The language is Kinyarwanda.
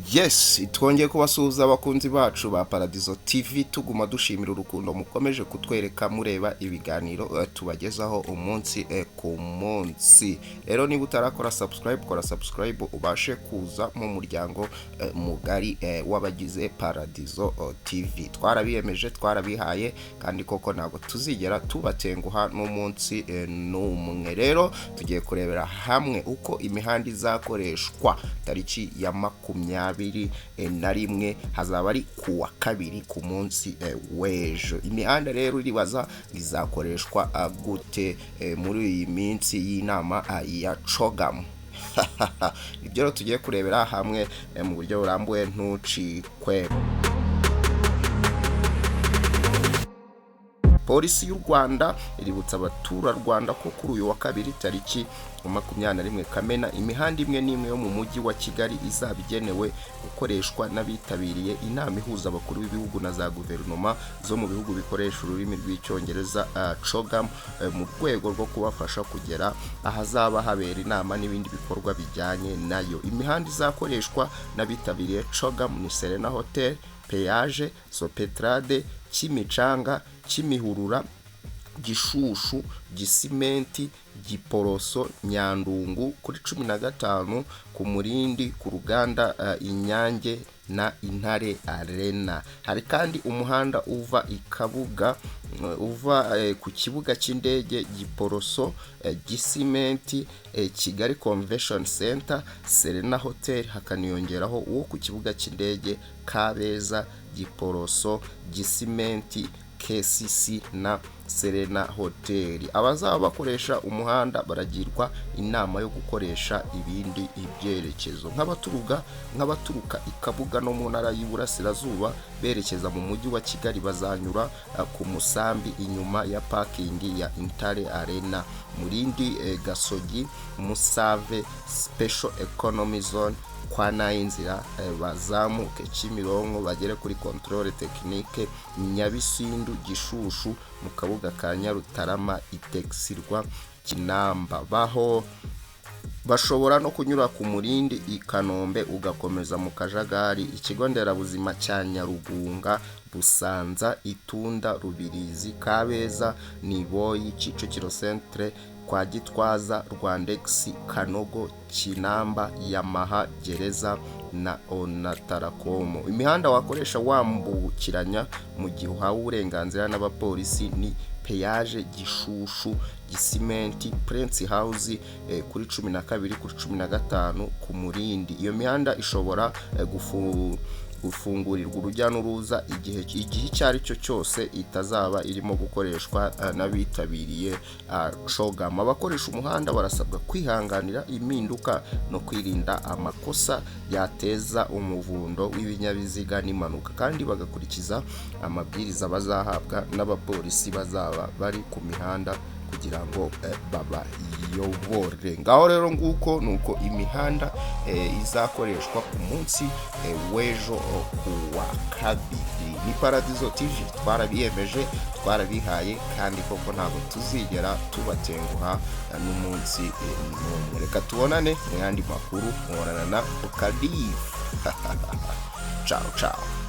Yes, twongeye kubasuhuza abakunzi bacu ba Paradizo TV, tuguma dushimira urukundo mukomeje kutwereka mureba ibiganiro tubagezaho umunsi ku munsi. Rero niba utarakora subscribe, kora subscribe ubashe kuza mu muryango mugari w'abagize Paradizo TV. Twarabiyemeje, twarabihaye, kandi koko ntabwo tuzigera tubatenguha n'umunsi n'umwe. Rero tugiye kurebera hamwe uko imihanda izakoreshwa tariki ya 21, hazaba ari ku wa kabiri, ku munsi w'ejo. Imihanda rero uribaza izakoreshwa gute muri iyi minsi y'inama ya CHOGM? Ibyo rero tugiye kurebera hamwe mu buryo burambuye, ntucikwe. Polisi y'u Rwanda iributsa abaturarwanda ko kuri uyu wa kabiri tariki 21 Kamena imihanda imwe n'imwe yo mu mujyi wa Kigali izaba igenewe gukoreshwa n'abitabiriye inama ihuza abakuru b'ibihugu na za guverinoma zo mu bihugu bikoresha ururimi rw'Icyongereza, CHOGM, mu rwego rwo kubafasha kugera ahazaba habera inama n'ibindi bikorwa bijyanye nayo. Imihanda izakoreshwa n'abitabiriye CHOGM ni Serena Hotel, Peyaje, Sopetrade, Kimicanga, Kimihurura, Gishushu, Gisimenti, Giporoso, Nyandungu, kuri 15, ku Murindi, ku ruganda Inyange na Intare Arena. Hari kandi umuhanda uva i Kabuga, uva ku kibuga cy'indege, Giporoso, Gisimenti, Kigali Convention Center, Serena Hotel, hakaniyongeraho uwo ku kibuga cy'indege, Kabeza, Giporoso, Gisimenti, KCC na Serena Hotel. Abazaba bakoresha umuhanda baragirwa inama yo gukoresha ibindi ibyerekezo, nk'abaturuka i Kabuga no mu ntara y'Iburasirazuba berekeza mu mujyi wa Kigali bazanyura ku Musambi inyuma ya parking ya Intare Arena, Murindi, Gasogi, Musave, Special Economy Zone, kwa Nayinzira, bazamuke Kimironko bagere kuri Contrôle Technique, Nyabisindu, Gishushu, mu Kabuga ka Nyarutarama, Itexirwa, Kinamba. Baho bashobora no kunyura ku Murindi i Kanombe ugakomeza mu Kajagari, ikigo nderabuzima cya Nyarugunga, Busanza, Itunda, Rubirizi, Kabeza, Niboyi, Kicukiro Centre, kwa Gitwaza, Rwandex, Kanogo, Kinamba, Yamaha, Gereza na Onatracom. Imihanda wakoresha wambukiranya mu gihe uhawe uburenganzira n'abapolisi ni Peyaje, Gishushu, Gisimenti, Prince House, kuri 12, kuri 15, ku Murindi. Iyo mihanda ishobora gufungurirwa urujya n'uruza igihe icyo ari cyo cyose itazaba irimo gukoreshwa n'abitabiriye CHOGM. Abakoresha umuhanda barasabwa kwihanganira impinduka no kwirinda amakosa yateza umuvundo w'ibinyabiziga n'impanuka, kandi bagakurikiza amabwiriza bazahabwa n'abapolisi bazaba bari ku mihanda kugira ngo babayobore. Ngaho rero nguko nuko imihanda izakoreshwa ku munsi w'ejo ku wa kabiri. Ni Paradizo TV, twarabiyemeje, twarabihaye, kandi koko ntabwo tuzigera tubatenguha n'umunsi n'umwe. Reka tubonane mu yandi makuru. Muhorana na Okadifu. Ciao ciao.